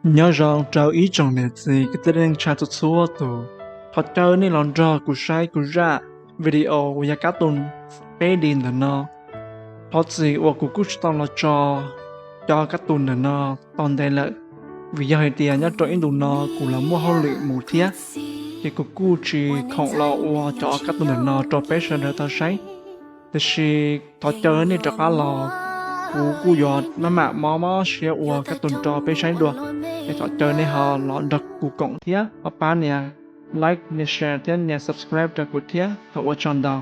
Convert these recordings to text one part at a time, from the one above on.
Nyob zoo rau ib tsoom niam txiv kwv tij neej tsa txhua txhua tus, thov caw nej los nrog kuv saib kuv zaj video uas yog kab tus peb D ntawm no. Thov txim uas kuv kuj tsis tau los tso cov kab tus ntawm no tau ntev lawm, vim yog hais tias nyob rau ib ntus no kuv los muaj hauj lwm mus thiab, ces kuv kuj tsis khoom los ua cov kab tus ntawm no rau peb sawv daws tau saib. Tiam sis thov caw nej rov qab los, kuv kuj yuav maj mam mob mob siab ua kab tus rau peb saib dua. Es thov caw nej ho los nrog kuv koom thiab ho pab nias like, nias share thiab nias subscribe rau kuv thiab. Thov ua tsaug ntau.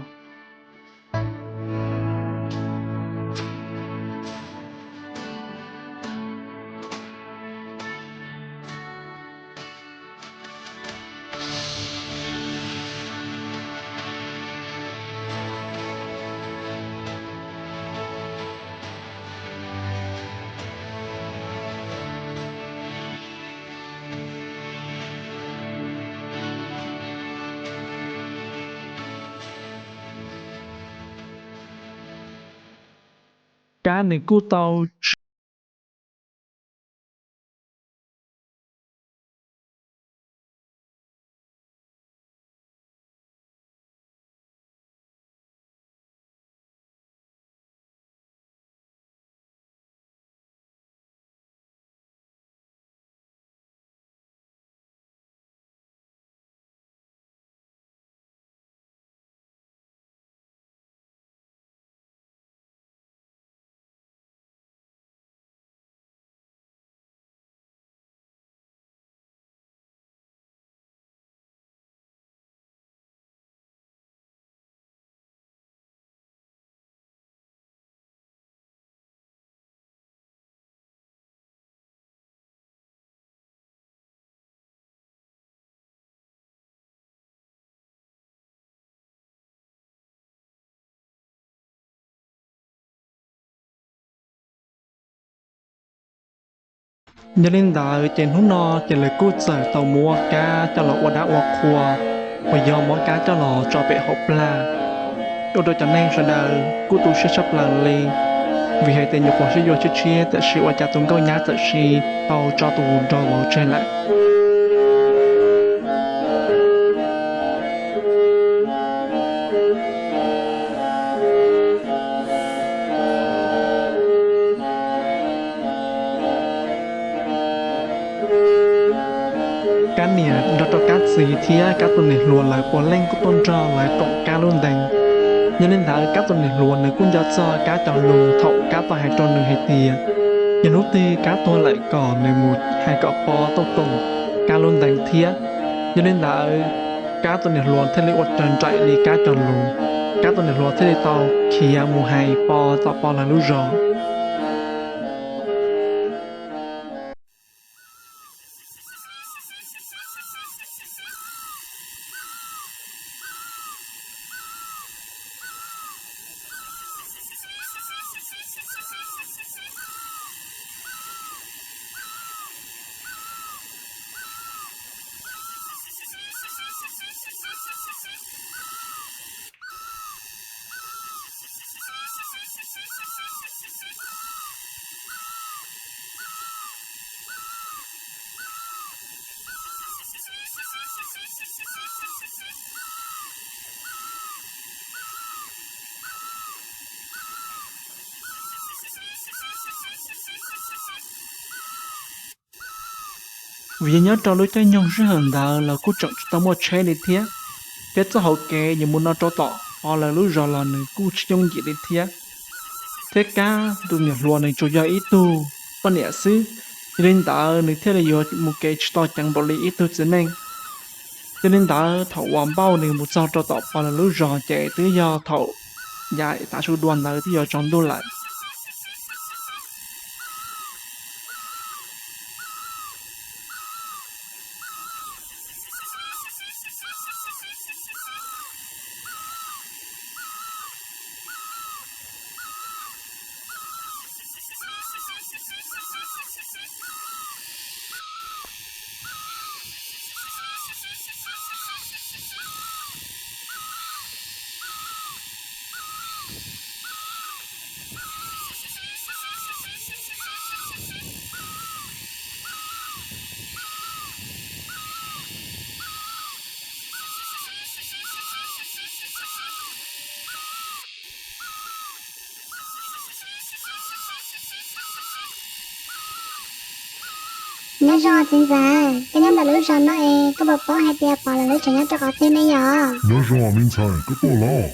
Kab nws kuj tau tsis Yog li ntawd ces hnub no ces lawv kuj txawm tau muab kab coj los ua dab ua qhua, uas yog muab kab coj los tso pem hauv plag, ua rau cov neeg sawv daws kuj tu siab tshaj plaws li, vim hais tias nyuam qhuav sib yuav tshiab tshiab tiam sis ua cas tus nkauj nyab txawm sim tau tso tus nraug vauv tseg lawm. Kab niam nrog rau kab txiv thiab kab tus niam hluas lawv puav leej kuj tuaj nrog lawv koom kab lub ntees. Yog li ntawd kab tus niam hluas nws kuj nco txog kab cov lus thaum kab tau hais rau nws hais tias yog hnub twg kab tuag lawm kom nws mus hais kom Pov tuaj koom kab lub ntees thiab. Yog li ntawd kab tus niam hluas thiaj li ua raws nraim li kab cov lus, kab tus niam hluas thiaj li tau khiav mus hais Pov tom Pov lawv lub zos. Vim yog nyob rau lub caij nyoog sij hawm ntawd los kuj tseem tsis tau muaj tsheb li thiab, thiab txoj hauv kev yuav mus no rau tom Pov lawv lub zos los nws kuj tsis yooj yim li thiab. Thiab kab tus niam hluas nws tsuas yog ib tug poj niam xwb, yog li ntawd nws thiaj li yuav mus kev tsis tau ceev npaum li ib tug txiv neej. Yog li ntawd thaum uas Npauj nws mus txog rau tom Pov lawv lub zos ces twb yog thaum yav tav su dua ntawd twb yuav tsaus ntuj lawm. Nyob zoo txiv ntxawm, koj nyob ntawm lub zos no es koj puas paub hais tias Pov lawv lub tsev nyob rau qhov twg ne yom? Nyob zoo me ntxhais, koj tuaj los?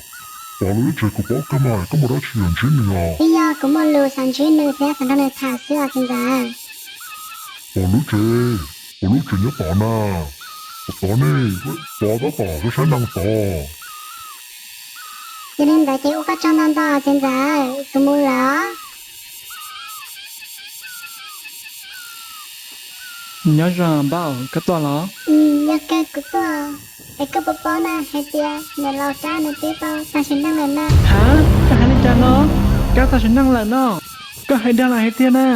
Pov lawv lub tsev kuv paub kawg mas, koj muaj dab tsi yuav ntsib nws os? Twb yog kuv muaj lus xav ntsib nws thiab xav nrog nws tham xwb os txiv ntxawm. Pov lub tsev, Pov lub tsev nyob tod na. Pov tod ne, Pov tab tom saib saib neeg tod. Yog li ntawd ces ua koj tsaug ntau ntau txiv ntxawm, kuv mus lawm. Nyob zoo npauj, koj tuaj los? Yog kawg kuv tuaj. Es koj puas paub na hais tias niam laus Kab nws twb tau tag sim neej lawm na? Ha, koj hais li cas no? Kab tag sim neej lawm no? Koj hais dag los hais tiag na?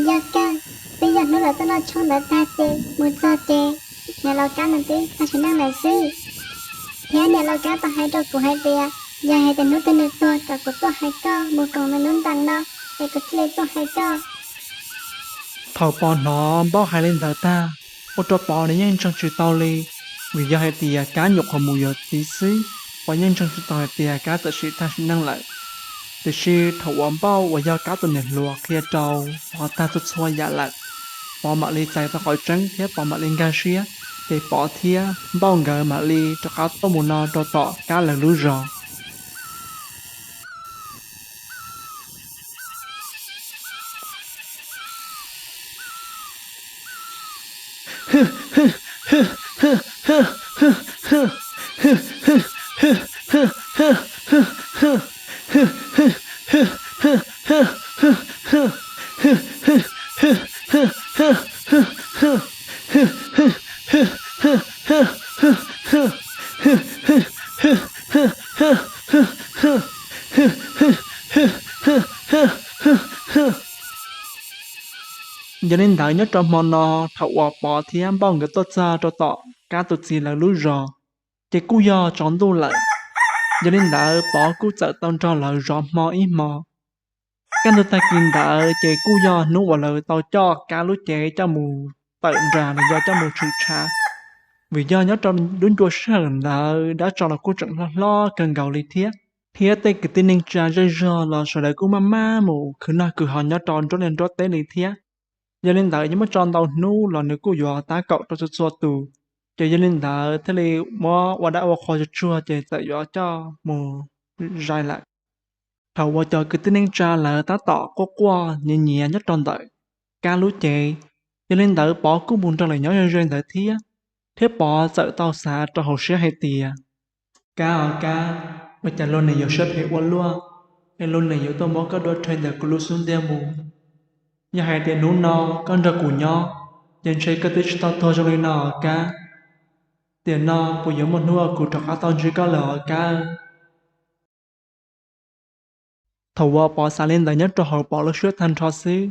Yog kawg, twb yog hnub lawv tuaj noj tshoob ntawd tag ces mus txog ces niam laus Kab nws twb tag sim neej lawm xwb. Thiab niam laus Kab tau hais rau kuv hais tias yog hais tias hnub twg nws tuag kom kuv tuaj hais koj, mus koom nws lub ntees no, es kuv thiaj li tuaj hais koj. Thaum Pov hnov npauj hais li ntawd tag, ua rau Pov nws yeej ntseeg tsis tau li, vim yog hais tias Kab nyuam qhuav mus yuav txiv xwb, Pov yeej ntseeg tsis tau hais tias Kab txawm sim tag sim neej lawm. Tiam sis thaum uas npauj uas yog Kab tus niam hluas qhia rau Pov tag txhua txhua yam lawm, Pov mam li txais tau qhov tseeb thiab Pov mam li nkag siab, ces Pov thiab npauj nkawd mam li rov qab tuaj mus no rau tom Kab lawv lub zos. Yog li ntawd nyob rau hmo no, thaum uas Pov thiab npauj nkawd tuaj txog rau tom Kab tus txiv lawv lub zos, ces kuj yog tsaus ntuj lawm. Yog li ntawd Pov kuj txawm tau nrog lawv zov hmo ib hmo. Kaj ntug tag kis ntawd ces kuj yog hnub uas lawv tau coj Kab lub cev coj mus tawm nram los yog coj mus tshwm tshav, vim yog nyob rau lub ncua sij hawm ntawd dab tsov los kuj tseem hlob hlob kawg nkaus li thiab, thiab tej kwv tij neej tsa zej zog los sawv daws kuj maj maj mus khwv noj khwv haus nyob rau nruab liaj nruab teb li thiab. Yog li ntawd yuav muab tso ntau hnub los nws kuj yuav tab kaum rau txhua txhua tus, ces yog li ntawd thiaj li muab ua dab ua qhua tsuag tsuag ces txawm yuav coj mus zais lawm. Thaum uas cov kwv tij neej tsa lawv tab tom quaj quaj nyiav nyiav nyob rau ntawm Kab lub cev, yog li ntawd Pov kuj mus nrog lawv nyob ze ze ntawd thiab, thiab Pov txawm tau xav rau hauv siab hais tias, Kab os Kab, ua cas luag niam yuav siab phem ua luaj, es luag niam yuav tuaj muab koj dua rhe ntawm kuv lub xub ntiag mus. Yog hais tias hnub no koj nrog kuv nyob, ces ntshe koj twb tsis tau tuag zoo li no os Kab. Tiam no puas yuav muaj hnub uas kuv rov qab tau ntsib koj lawm os Kab? Thaum uas Pov xav li ntawd nyob rau hauv Pov lub siab tag nrho xwb,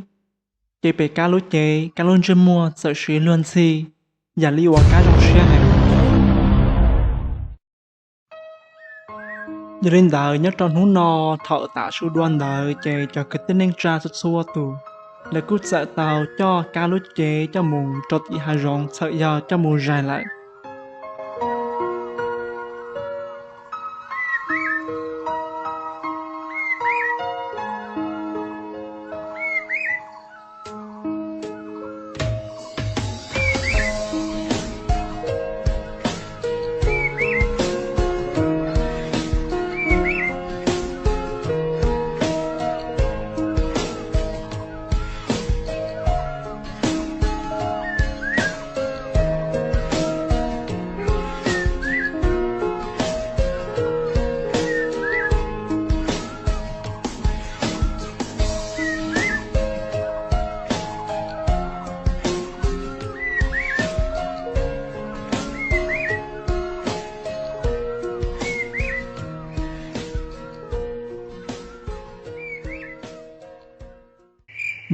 ces pem Kab lub cev, Kab lub ntsej muag txawm siv luag ntxhi, yam li uas Kab zoo siab heev. Yog li ntawd nyob rau hnub no, thaum tav su dua ntawd ces cov kwv tij neej tsa txhua txhua tus, lawv kuj txawm tau coj Kab lub cev coj mus rau tim hav zoov txhawm yog coj mus zais lawm.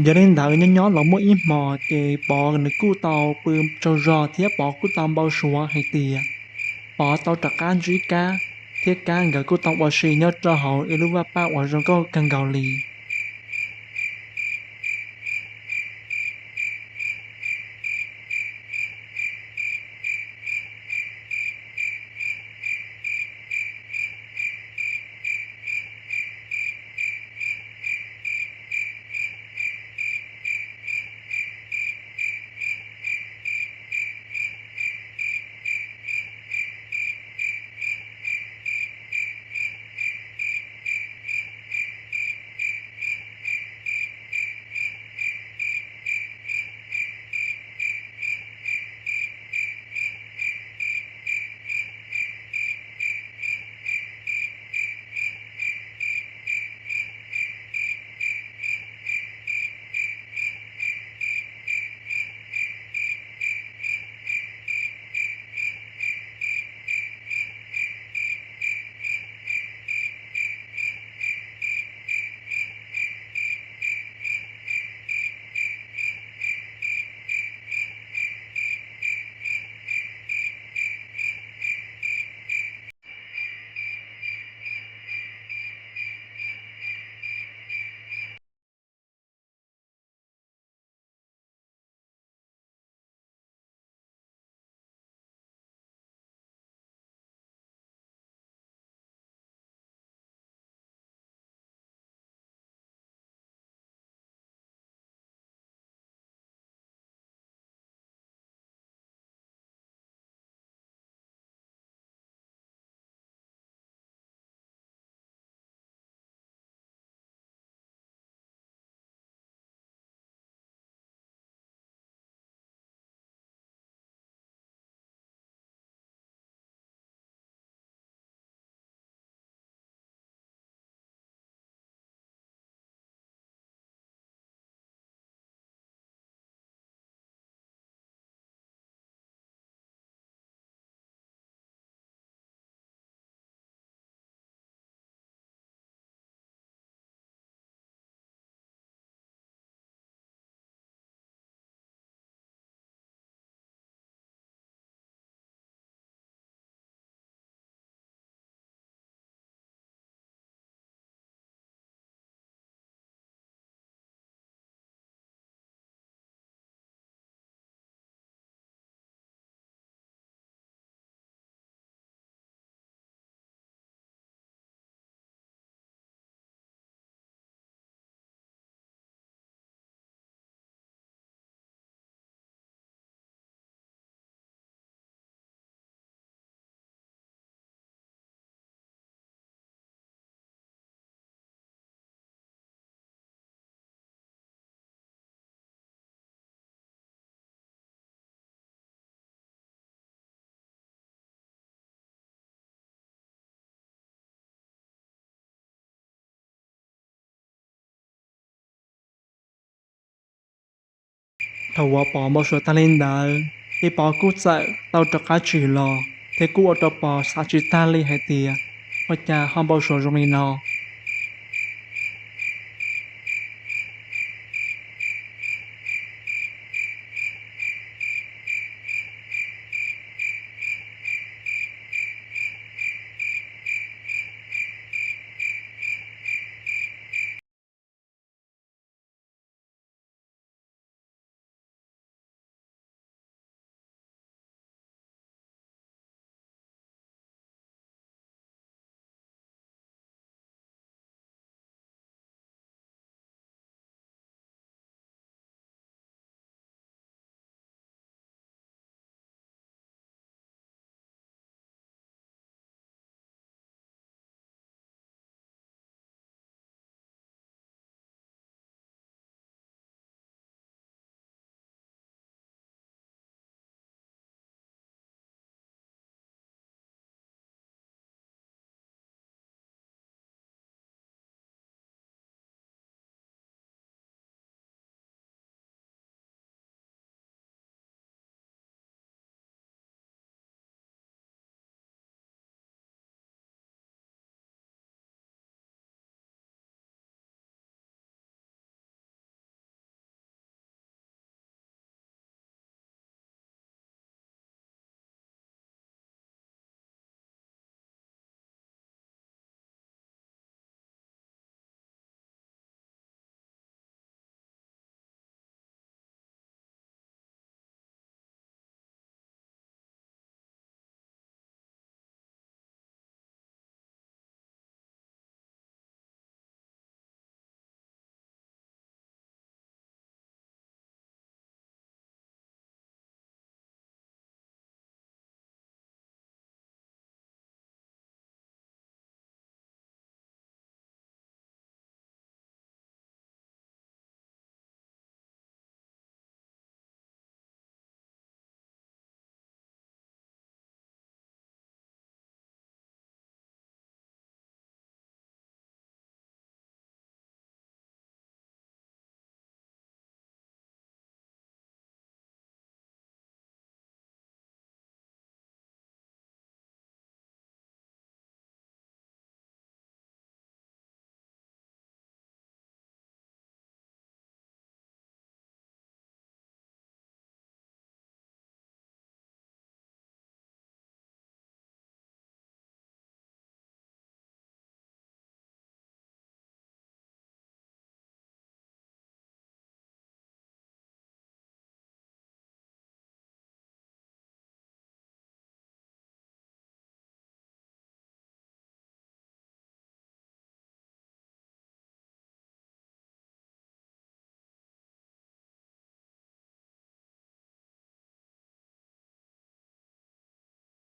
Yog li ntawd nyob nyob los muaj ib hmos ces Pov nws kuj tau pw tsaug zog thiab Pov kuj tau npau suav hais tias Pov tau rov qab ntsib Kab, thiab Kab nkawd kuj tau ua si nyob rau hauv ib lub vaj paj uas zoo nkauj kawg nkaus li. Thaum uas Pov npau suav tag li ntawd, ces Pov kuj txawm tau rov qab tsim los thiab kuj ua rau Pov xav tsis tag li hais tias ua cas ho npau suav zoo li no.